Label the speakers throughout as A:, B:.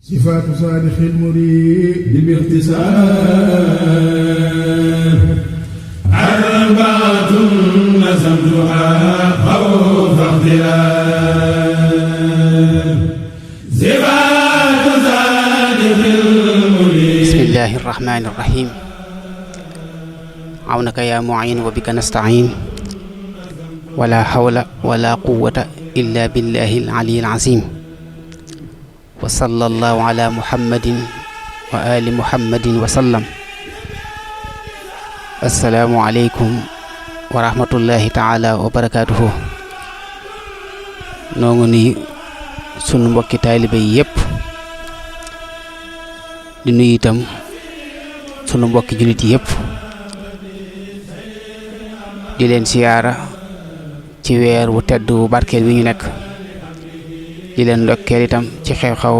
A: صفات صادق المريد باختصار أربعة نسمتها خوف اختلاف صفات صادق المريد.
B: بسم الله الرحمن الرحيم. عونك يا معين وبك نستعين ولا حول ولا قوة إلا بالله العلي العظيم. وصلى الله على محمد وآل محمد وسلم. السلام عليكم ورحمة الله تعالى وبركاته. noo ngi sunu mbokki taalibe yépp di nuyu itam sunu mbokki jullit yépp di leen siyaara ci weer wu tedd wu barkeel wi ñu nekk, di leen ndokkeel itam ci xew-xew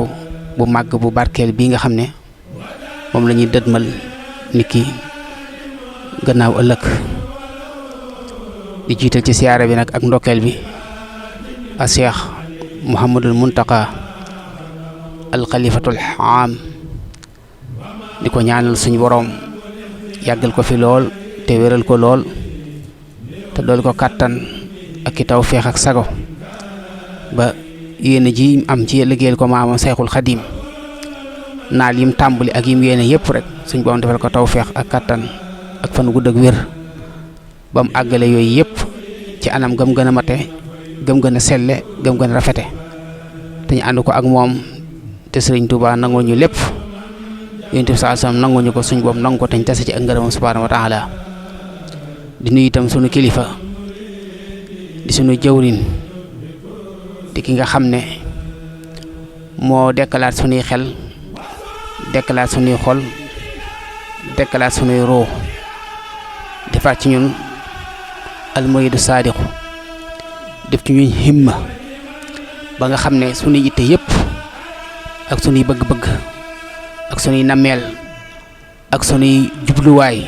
B: bu màgg bu barkeel bii nga xam ne moom la ñuy dëdmal niki gannaaw ëllëg. di jiital ci siyaara bi nag ak ndokkeel bi a Cheikh Mouhamadul Muntaqa al xalifatul aam, di ko ñaanal suñu boroom yàggal ko fi lool te wéral ko lool te dool ko kàttan ak ki tawfeex ak sago ba yéene ji am ci liggéeyal ko maamam Seexul Xadiim, naal yim tàmbali ak yim yéene yépp rek suñ boom defal ko tawfeex ak kàttan ak fan gudd ak wér ba mu àggale yooyu yépp ci anam gëm gën a mate, gëm gën a selle, gëm gën a rafete te ñu ànd ko ak moom te Sëriñ Tuubaa nangoo ñu lépp, Yonent bi sallallahu alayhi wasallam nangoo ñu ko suñ boom nangu ko te ñu tase ci ak ngërëmam subhaanahu wa taala. di nuyu itam sunu kilifa di sunu jëwriñ di ki nga xam ne moo dekkalaat sunuy xel, dekkalaat sunuy xol, dekkalaat sunuy roo, defaat ci ñun almuridu saadiqu, def ci ñun himma ba nga xam ne sunuy yitte yépp ak sunuy bëgg-bëgg ak sunuy nammeel ak sunuy jubluwaay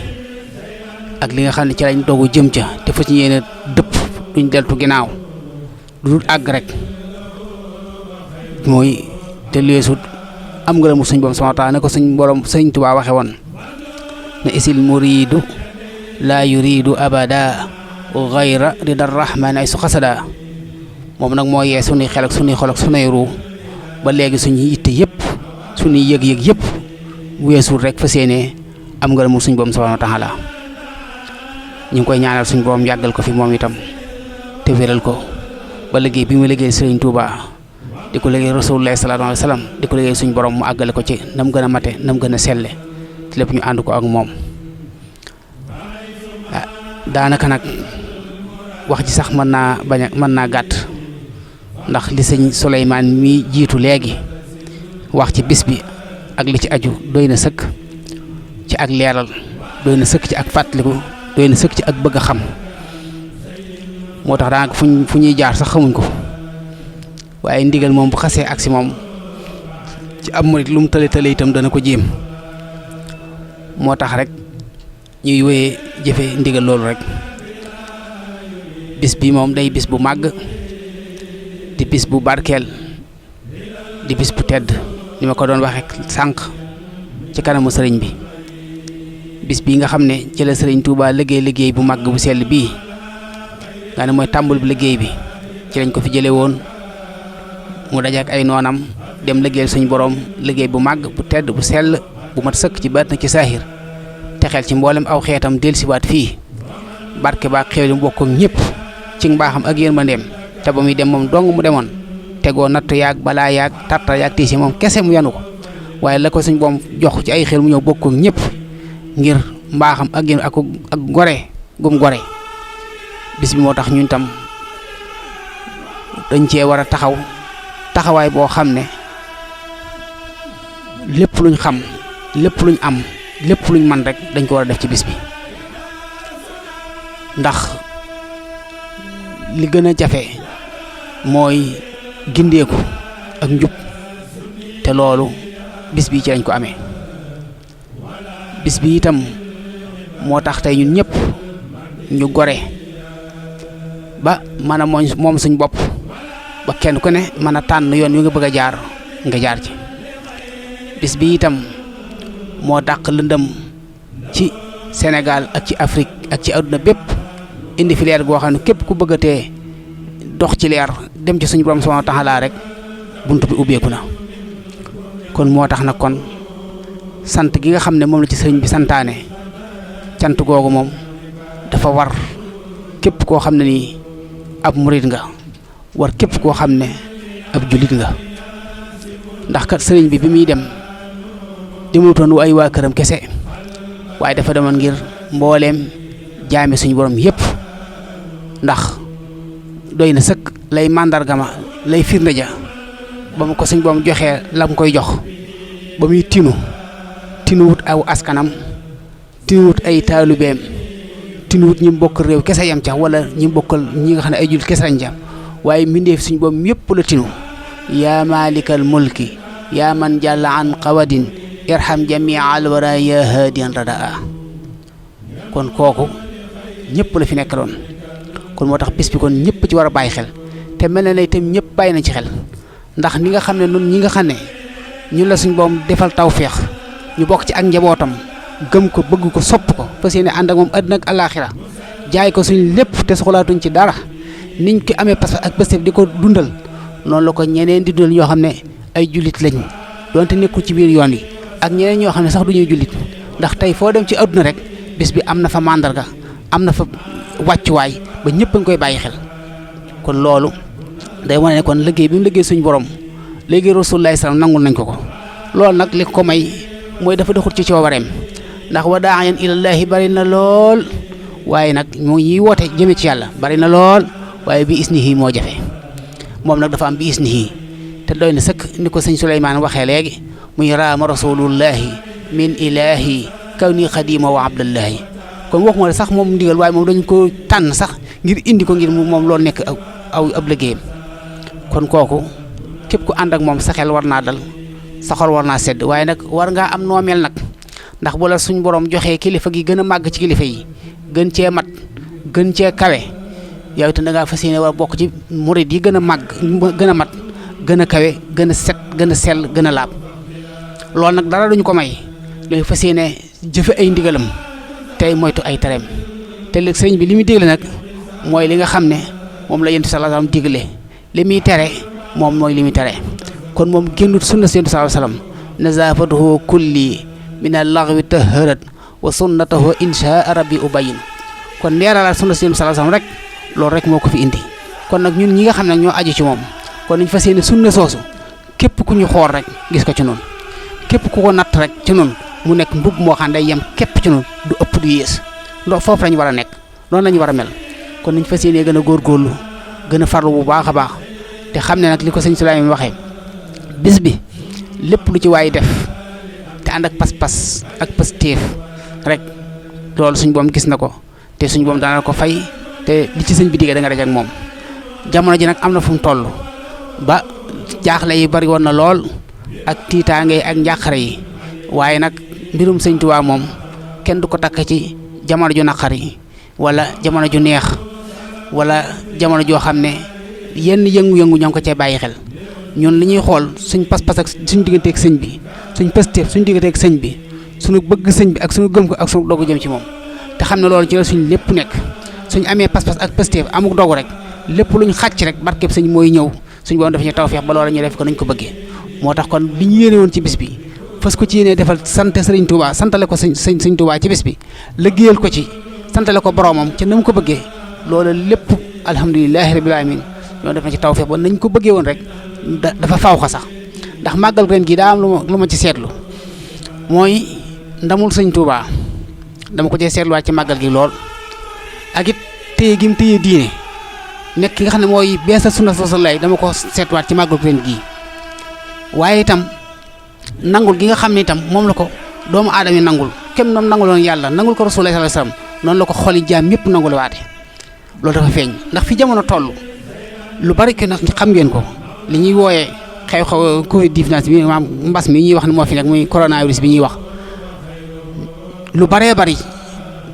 B: ak li nga xam ne ci lañ doogu jëm ca te fa ci yéene dëpp duñ deltu ginnaaw du dul àgg rek mooy te leesut am ngërëmu suñ borom sama taala ne ko suñ borom Sëriñ Tuubaa waxe woon ne isil muridu laa yuridu abada gayra rida rahman ay su xasada. moom nag moo yee sunuy xel ak sunuy xol ak sunuy ruu ba léegi suñuy yitte yëpp suñuy yëg-yëg yëpp weesul rek fa séenee am ngërëmu suñ borom subhaanahu wa taala. ñu ngi koy ñaanal suñ borom yàggal ko fi moom itam te wéral ko ba liggéey bi mu liggéey Sëriñ Tuubaa di ko liggéey Rasulullah sallallahu alayhi wa sallam di ko liggéey suñ borom mu àggale ko ci nam gën a mate nam gën a selle te lépp ñu ànd ko ak moom. daanaka nag wax ji sax mën naa gàtt ndax li sëñ Souleymane mi jiitu léegi wax ci bis bi ak li ci aju doy na sëkk ci ak leeral, doy na sëkk ci ak fàttaliku, doy na sëkk ci ak bëgg a xam. moo tax daanaka fu ñuy jaar sax xamuñ ko, waaye ndigal moom bu xasee agsi moom ci ab murit lu mu tële tële itam dana ko jéem. moo tax rek ñuy wéyee jëfe ndigal loolu rek. bis bi moom day bis bu màgg, di bis bu barkeel, di bis bu tedd ni ma ko doon waxe sànq ci kanamu sëriñ bi. bis bii nga xam ne ci la Sëriñ Tuubaa liggéey bu màgg bu sell bii nga ne mooy tàmbul bu liggéey bi ci lañ ko fi jële woon mu daje ak ay noonam dem liggéeyal suñu borom liggéey bu màgg bu tedd bu sell bu mat sëkk ci baat na ci saahir te xel ci mboolem aw xeetam dellusiwaat fii barke baa xéwli mu bokk ak ñëpp ci mbaaxam ak yërmandeem te ba muy dem moom dong mu demoon tegoo natt yaag balaa yaag tartar yaag tiisi moom kese mu yanu ko, waaye la ko suñ boom jox ci ay xel mu ñëw bokk ak ñëpp ngir mbaaxam ak yéen ak gore gum gore. bis bi moo tax ñun tam dañ cee war a taxaw taxawaay boo xam ne lépp luñ xam, lépp luñ am, lépp luñ man rek dañ ko war a def ci bis bi. ndax li gën a jafe mooy gindeeku ak njub te loolu bis bi ci lañ ko amee. bis bi itam moo tax tey ñun ñëpp ñu gore ba mën a moom suñ bopp ba kenn ku ne mën a tànn yoon wi nga bëgg a jaar nga jaar ci bis bi itam moo dàq lëndëm ci Sénégal ak ci Afrique ak ci àdduna bépp indi fi leer goo xam ne képp ku bëggatee dox ci leer dem ci suñu borom subhanahu wa ta'ala rek bunt bi ubbeeku na. kon moo tax nag kon sant gi nga xam ne moom la ci sëriñ bi santaane cant googu moom dafa war képp koo xam ne nii ab murid nga war képp koo xam ne ab jullit nga ndax kat sëriñ bi muy dem demutoon wu ay waa këram kese waaye dafa demoon ngir mbooleem jaami suñu borom yépp ndax doy na sëkk lay màndargama lay firnde ja ba mu ko suñ boom joxee la mu koy jox ba muy tinuwut aw askanam tinuwut ay taalubeem tinuwut ñi mbokk réew kese yam ca wala ñi mbokkal ñi nga xam ne ay jul kese lañ ca waaye mbindeef suñ boom yépp la tinu yaa maalikal mulki yaa man jàlla an qawadin irham jamia alwara ya haadiyan radaa kon kooku ñëpp la fi nekk doon kon moo tax bis bi kon ñëpp ci war a bàyyi xel te mel na ne itam ñëpp bàyyi nañ ci xel ndax ni nga xam ne ñun ñi nga xam ne ñun la suñ boom defal tawféex ñu bokk ci ak njabootam gëm ko bëgg ko sopp ko fas yéene ànd ak moom àddina ak alaaxira jaay ko suñ lépp te soxlaatuñ ci dara niñ ko amee pas ak bëstef di ko dundal noonu la ko ñeneen di dundal ñoo xam ne ay jullit lañ donte nekkul ci biir yoon yi ak ñeneen ñoo xam ne sax du ñuy jullit ndax tey foo dem ci àdduna rek bis bi am na fa màndarga am na fa wàccuwaay ba ñëpp a ngi koy bàyyi xel kon loolu day wane ne kon liggéey bi mu liggéey suñu borom léegi Rasulullaahi salaam nangul nañ ko loolu nag li ko may mooy dafa doxut ci coobareem ndax wa daa'iyan ilallaahi bari na lool waaye nag moo ñuy woote jëme ci yàlla bari na lool waaye bi isnihi moo jafe moom nag dafa am bi isnihi te doy na sëkk ni ko sëñ Suleymaan waxee léegi muy raama rasulullahi min ilahi kaw nii xadima wa abdullahi kon waxuma la sax moom ndigal waaye moom dañu ko tànn sax ngir indi ko ngir moom loolu nekk ab liggéeyam kon kooku képp ku ànd ak moom sa xel war naa dal sa xol war naa sedd waaye nag war ngaa am noo mel nag ndax bu la suñ borom joxee kilifa gi gën a màgg ci kilifa yi gën cee mat gën cee kawe yow itam da ngaa fas yéene war a bokk ci murid yi gën a màgg gën a mat gën a kawe gën a set gën a sell gën a laab loolu nag dara duñu ko may looy fas yéene jëfe ay ndigalam tey moytu ay tereem te léegi sëriñ bi li muy digle nag mooy li nga xam ne moom la Yonent sallallahu alayhi wasallam digle li muy tere moom mooy li muy tere kon moom génnut sunna Yonent sallallahu alayhi wasallam nazafatuhu kulli min al-laghwi taharat wa sunnatahu insha rabbi ubayyin kon leeralal sunna Yonent sallallahu alayhi wasallam rek loolu rek moo ko fi indi kon nag ñun ñi nga xam ne ñoo aju ci moom kon nañ fas yéene sunna soosu képp ku ñu xool rek gis ko ci noonu képp ku ko natt rek ci noonu mu nekk mbub moo xam ne day yem képp ci noonu du ëpp du yées loolu foofu lañu war a nekk noonu lañu war a mel kon nañ fas yéene gën a góorgóorlu gën a farlu bu baax a baax te xam ne nag li ko sëñ Suleymaan waxee bis bi lépp lu ci waay def te ànd ak pas-pas ak pastéef rek loolu suñ boom gis na ko te suñ boom dana ko fay te li ci sëñ bi digee da nga daj ak moom jamono ji nag am na fu mu toll ba jaaxle yi bari woon na lool ak tiitaange ak njàqare yi waaye nag mbirum sëñ Tuubaa moom kenn du ko takk ci jamono ju naqari wala jamono ju neex wala jamono joo xam ne yenn yëngu-yëngu ñoo ngi ko cee bàyyi xel ñun li ñuy xool suñ pas-pas ak suñ digganteeg sëñ bi suñ pësteef suñ digganteeg sëñ bi suñu bëgg sëñ bi ak suñu gëm ko ak suñu dogu jëm ci moom te xam ne loolu ci la suñ lépp nekk suñ amee pas-pas ak pësteef amuk dogu rek lépp luñ xàcc rek barkeb sëñ mooy ñëw suñ borom def ñu tawfeex ba loola ñu def ko nañ ko bëggee moo tax kon li ñu yéene woon ci bis bi fas ko ci yéene defal sant sëriñ Touba santale ko sëñ Touba ci bis bi liggéeyal ko ci santale ko boromam ca na mu ko bëggee loolu lépp alhamdulilahi rabbil alamin ñoo def na ci tawfeex ba nañ ko bëggee woon rek dafa faw xa sax ndax màggal ren gi daa am lu ma ci seetlu mooy ndamul sëñ Touba dama ko cee seetluwaat ci màggal gi lool ak it téye gi mu téye diine nekk ki nga xam ne mooy beesal sunna Rasulullaah dama ko seetluwaat ci màggal ren gii waaye itam nangul gi nga xam ne itam moom la ko doomu aadama yi nangul kem noom nanguloon yàlla nangul ko Rasulullaah sallallaahu alayhi wasallam noonu la ko xoli jaam yëpp nangul waate loolu dafa feeñ ndax fi jamono toll lu bari ki nag xam ngeen ko li ñuy wooyee xew-xew Covid-19 bi maam mbas mi ñuy wax ne moo fi nekk muy coronavirus bi ñuy wax lu baree bari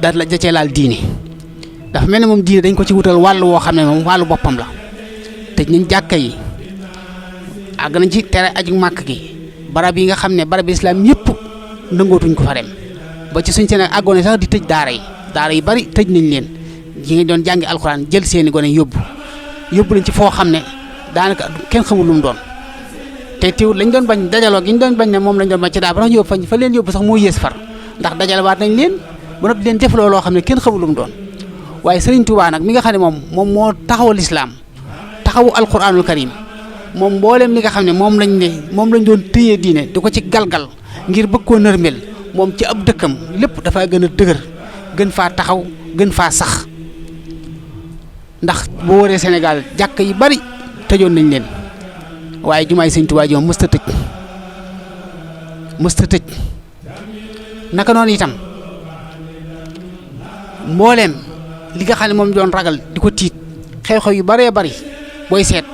B: da cee laal diine dafa mel ne moom diine dañ ko ci wutal wàll woo xam ne moom wàllu boppam la tëj nañ jàkka yi àgg nañ ci tere aju màkk gi barab yi nga xam ne barab islam yëpp nangootuñ ko fa dem ba ci suñ seen àggoone sax di tëj daara yi bari tëj nañ leen yi nga doon jàngi alxuraan jël seeni gone yóbbu lañ ci foo xam ne daanaka kenn xamul lu mu doon te teewul lañ doon bañ dajaloo gi ñu doon bañ ne moom lañ doon bañ ci daa ba tax yóbbu fa leen yóbbu sax moo yées far ndax dajalewaat nañ leen ba noppi leen defloo loo xam ne kenn xamul lu mu doon waaye Sëriñ Tuubaa nag mi nga xam ne moom moo taxawal islaam taxawu alxuraanul karim moom mboolem li nga xam ne moom lañ doon téye diine di ko ci galgal ngir bëgg koo nërmel moom ci ab dëkkam lépp dafaa gën a dëgër gën faa taxaw gën faa sax ndax boo waree Sénégal jàkk yi bari tëjoon nañ leen waaye jumaay Sëñ Tuubaa ji moom mësta tëj naka noonu itam mbooleem li nga xam ne moom doon ragal di ko tiit xew-xew yu baree bari booy seet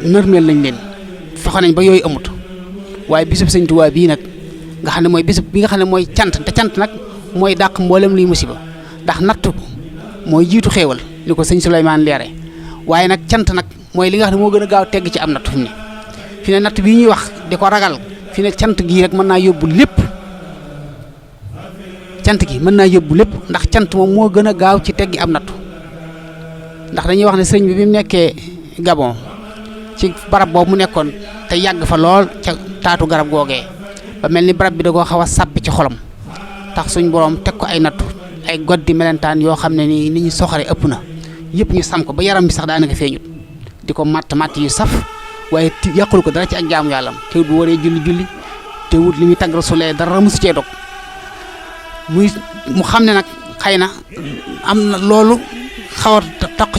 B: nërmeel nañ leen fexe nañ ba yooyu amut waaye bisub Sëñ Tuubaa bii nag nga xam ne mooy bisub bi nga xam ne mooy cant te cant nag mooy dàq mboolem luy musiba ndax nattu mooy jiitu xéewal li ko sëñ Souleymane leere waaye nag cant nag mooy li nga xam ne moo gën a gaaw tegg ci am natt fi ne natt bii ñuy wax di ko ragal fi ne cant gii rek mën naa yóbbu lépp ndax cant moom moo gën a gaaw ci teggi am nattu ndax dañuy wax ne sëñ bi mu nekkee Gabon ci barab boobu mu nekkoon te yàgg fa lool ca taatu garab googee ba mel ni barab bi da koo xaw a sàppi ci xolam tax suñ borom teg ko ay nattu ay goddi melentaan yoo xam ne ni ñu soxare ëpp na yëpp ñu sam ko ba yaram bi sax daanaka feeñut di ko matt yu saf waaye yàqul ko dara ci ak jaamu yàllam teewut bu waree julli te wut li muy tagg Rasuul dara mosu cee dog mu xam ne nag xëy na am na loolu xaw a toq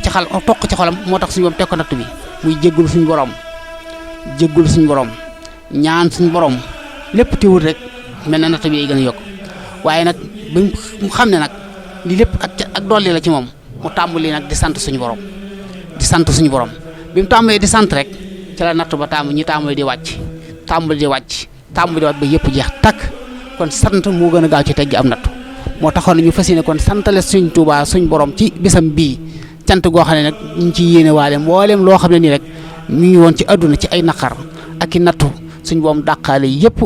B: ci xolam moo tax suñu borom teg ko nattu bi muy jéggul suñu borom ñaan suñu borom lépp teewut rek mel na nattu bi ay gën a yokk waaye nag ba mu xam ne nag lii lépp ak dolli la ci moom mu tàmbali nag di sant suñu borom bi mu tàmbalee di sant rek ci la nattu ba ñu tàmbali di wàcc ba yëpp jeex takk kon sant moo gën a gaaw ci teggi am nattu moo taxoon ñu fas yéene kon santale suñ Tuubaa suñ borom ci bisam bii cant goo xam ne nag ñu ngi ciy yéene waale mboolem loo xam ne nii rek mi ngi woon ci àdduna ci ay naqar ak i nattu suñ borom dàqaale yëpp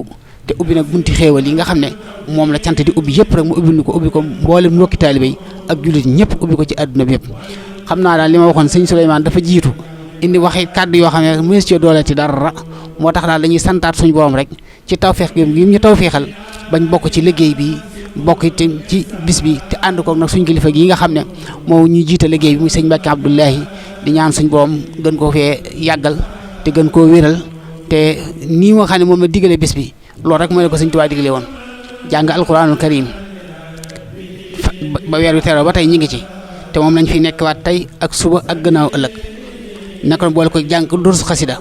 B: te ubbi nag bunti xéewal yi nga xam ne moom la cant di ubbi yëpp rek mu ubbi ko mboolem mbokki taalibe yi ak jullit ñëpp ubbi ko ci àdduna bi yëpp xam naa daal li ma waxoon sëñ Souleymane dafa jiitu indi waxi kàddu yoo xam ne mënees cee dooleeti dara moo tax daal dañuy santaat suñu borom rek ci tawfeex gi ñu tawfeexal bañ bokk ci liggéey bi bokk itam ci bis bi te ànd koog nag suñ kilifa gi nga xam ne moo ñuy jiite liggéey bi muy sëñ Mbàkke Abdoulahi di ñaan suñ borom gën koo fee yàggal te gën koo wéral te nii nga xam ne moom la digale bis bi loolu rek mooy la ko sëñ Tuubaa digale woon jàng alquranul karim ba weer wi teeroo ba tey ñi ngi ci te moom lañ fi nekkwaat tey ak suba ak gannaaw ëllëg naka boole ko jàng durus xasida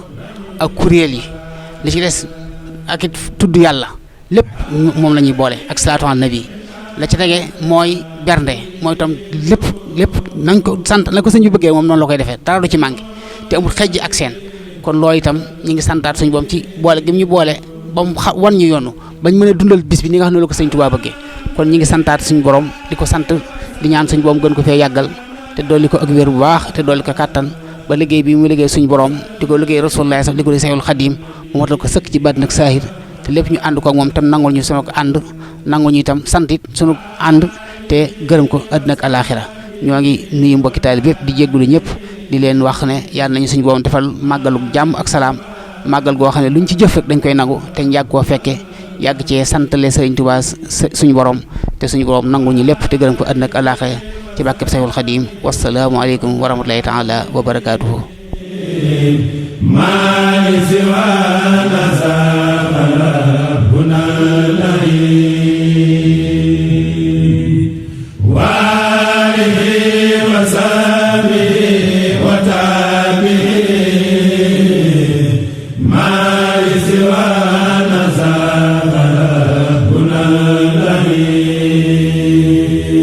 B: ak kuréel yi li ci des ak it tudd yàlla lépp moom la ñuy boole ak salaatu ala nabi la ci tege mooy bernde mooy tam lépp nañ ko sant na ko sëñ bi bëggee moom noonu la koy defee dara du ci manqué te amul xejj ak seen kon loolu itam ñu ngi santaat suñu boom ci boole gi ñu boole ba mu wan ñu yoonu bañ mën a dundal bis bi ni nga xam ne la ko sëñ Tuubaa bëggee kon ñu ngi santaat suñu borom di ko sant di ñaan suñu boom gën ko fee yàggal te dolli ko ak wér bu baax te dolli ko kàttan ba liggéey bi mu liggéey suñu borom di ko liggéey Rasulullah sax di ko di Seexul Xadiim mu watal ko sëkk ci bàddina ak saahir te lépp ñu ànd ko ak moom tam nangul ñu sunu ànd nangul ñu itam sant it sunu ànd te gërëm ko àddina ak alaaxira ñoo ngi nuyu mbokki taalib yëpp di jéggulu ñëpp di leen wax ne yàlla nañu suñu borom defal màggalu jàmm ak salaam màggal goo xam ne luñ ci jëf rek dañ koy nangu te ñu yàgg koo fekke yàgg cee santale Sëriñ Tuubaa suñu borom te suñu borom nangu ñu lépp te gërëm ko àddina ak alaaxira ci bàkkeb Seexul Xadiim wassalaamu aleykum wa rahmatullahi taala wa barakaatuhu
A: ما لسوى نزاق ربنا الذي